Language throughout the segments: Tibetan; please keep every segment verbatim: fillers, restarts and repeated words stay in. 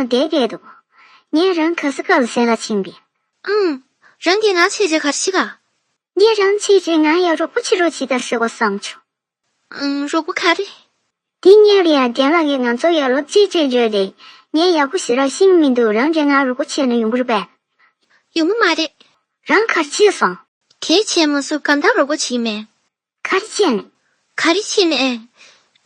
བསྡད་བསྡད་འདུག་ངས་རང་ག་ས་ག་ལ་གསན་ལ་ཕྱིན་པས། ཨང་། རང་གིས་ང་ཆེ་ཆེ་གར་ཤི་ག་ངས་རང་ཆེ་ཆེ་ང་ཡ་རོགས་པོ་བྱེད་རོགས་བྱེད་ད་ཟེར་བ་བསམ་བྱུང་། ཨང་། རོགས་པོ་ག་རེ། དེ་སྔོན་ལ་ཡང་རྒན་ལགས་ཀྱིས་ང་ཚོ་ཡ་ལོ་གཅིག་བྱས་བརྗོད་དེ། ངས་ཡག་པོ་ཞེ་དྲག་ཤེས་མི་འདུག་རང་གིས་ང་རོགས་པོ་བྱས་ན་ཡོང་གི་རེད་པས། ཡོང་གི་མ་རེད། རང་ག་རེ་བྱས་སོང་། གལ་ཆེ་མ་སུ་གང་ལྟར་རོགས་པོ་བྱེད་མེད། ག་རེ་བྱས་ནས། ག་རེ་བྱས་ནས།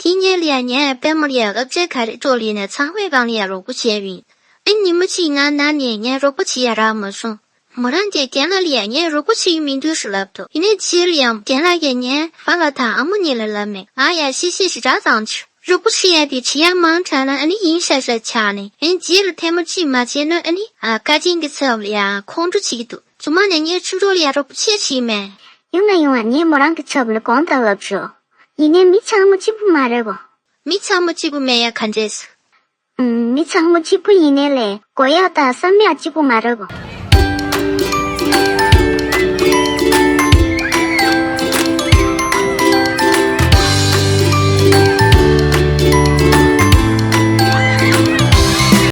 དེ་སྔོན་ལ་ཡང་ངས་པད་མ་ལ་ཡང་སློབ་ཚན་ག་རེ་སྤྲོད་ལས་ནས་ཚང་མའི་སྒང་ལ་ཡང་རོགས་པོ་བྱས་པ་ཡིན། ཨ་ཉིན་མོ་གཅིག་ང་ན་ནས་ངས་རོགས་པོ་བྱེད་ཡ་རག་མ་སོང་། མོ་རང་གིས་རྒན་ལགས་ལ་ཡང་ངས་རོགས་པོ་བྱེད་ཀྱི་མི་འདུག་ཟེར་ལབ་འདུག་ཡིན་ནའི་རྗེས་ལ་ཡང་རྒན་ལགས་ཀྱིས་ངའི་པཱ་ལགས་དང་ཨ་མ་གཉིས་ལ་ལབ་མེད། ང་ཡང་གཤེ་གཤེ་ཞེ་དྲག་བཏང་བྱུང་། རོགས་པོ་བྱེད་ཡ་དེ་བྱེད་ཡ་མང་དྲགས་ན་ཨ་ནི་ཡིན་ཤག་ཤག་ཆགས་ནས། ཨ་ནི་རྗེས་ལ་ཐེངས་མ་གཅིག་མ་བྱས་ན་ཨ་ནི་ཨ་བཀའ་དྲིན་གྱི་ཚབ་ལ་ཡང་ཁོང་ཁྲོ་བྱེད་ཀྱི་འདུག་རྗེས་མ་ནས་ངས་ཁྱོད་རང་ལ་ཡང་རོགས་པ་བྱེད་ཞིག་མེད། ཡོང་ན་ཡོང་བ་ངས་མོ་རང་གི་ཚབ་ལ་དགོངས་དག་ལབ་ཤོག་ཡིན་ནའི་མི་ཚང་མ་གཅིག་པུ་མ་རེད་བ། མི་ཚང་མ་གཅིག་པུ་མེད་ཡ་ག་འདྲས། ཨུམ། མི་ཚང་མ་གཅིག་པུ་ཡིན་ནའི་ལས་དགོས་ཡ་དང་བསམ་ཡ་གཅིག་པུ་མ་རེད་བ།